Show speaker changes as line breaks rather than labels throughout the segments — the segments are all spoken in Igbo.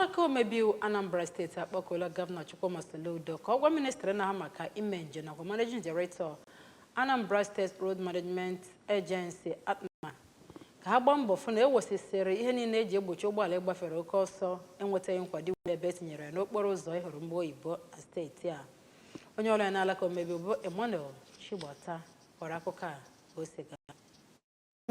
Alaka omebe iwu Anambra Steeti akpọkuola Gọvanọ Chukwuma Soludo ka ọ gwa ministrị na-ahụ maka ime njem nakwa Managing Director Anambra State Road Management Agency ATMA ka ha gbaa mbọ fụ na e wesisịrị ihe niile eji egbochi ụgbọala ịgbafere oke ọsọ enwetaghị nkwado iwu ebe e tinyere ya n'okporo ụzọ ịhụrụ mgbe oyibo na steeti a. Onye ọrụ ya n'alaka omebe iwu bụ Emmanuel Chigbata kọrọ akụkọ a ka o si gaa.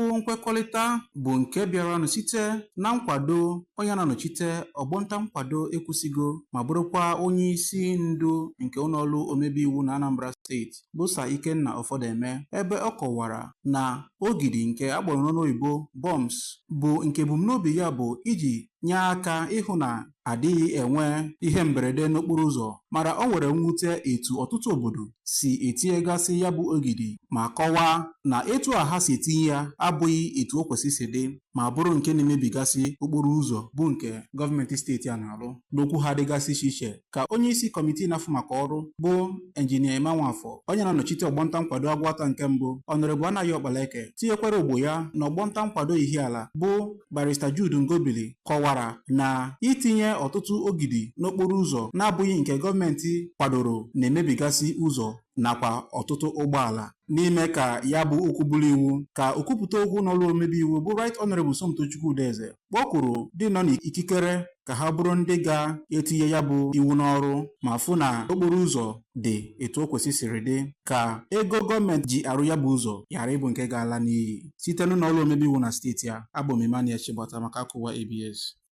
Nkwekọrịta bụ nke bịaranụ site na nkwado onye na-anọchite ọgbọ nta nkwado Ekwusigo ma bụrụkwa onye isi ndu nke ụlọọrụ omebe iwu na Anambra Steeti bụ Sir Ikenna Ofodeme, ebe ọ kọwara na ogidi nke a kpọrọ n'ọnụ oyibo bumps bụ nke ebumnobi ya bụ iji nye aka ịhụ na adịghị enwe ihe mberede n'okporo ụzọ, mana o nwere mwute etu ọtụtụ obodo si etinyegasị ya bụ ogidi ma kọwaa na etu a ha si etinye ya abụghị etu o kwesị si dị ma bụrụ nke na-emebigasị okporo ụzọ bụ nke gọọmenti steeti a na-arụ. N'okwu ha dịgasị iche iche ka onye isi kọmitii na-afụ maka ọrụ bụ Enjinia Emma Nwafọ, onye na-anọchite ọgbọnta nkwado Agụata nke mbụ, Honourable Anayo Ọkpaleke, tinyekwara ogbo ya na ọgbọnta nkwado Ihiala bụ Barrister Jude Ngobili, kọwara na itinye ọtụtụ ogidi n'okporo ụzọ na-abụghị nke gọọmenti kwadoro na-emebigasị ụzọ nakwa ọtụtụ ụgbọala. N'ime ka ya bụ okwu bụrụ iwu, ka okwupụta okwu n'ọrụ omebe iwu bụ Right Honourable Somtochukwu Udeze kpọkuru ndị nọ n'ikikere ka ha bụrụ ndị ga-etinye ya bụ iwu n'ọrụ ma fụ na okporo ụzọ dị etu o kwesịsịrị dị ka ego gọọmenti ji arụ ya bụ ụzọ ghara ịbụ nke ga-ala n'iyi. Site n'ụlọ ọrụ omebe iwu na steeti a, abụ m Emmanuel Chigbata maka akụwa ABS.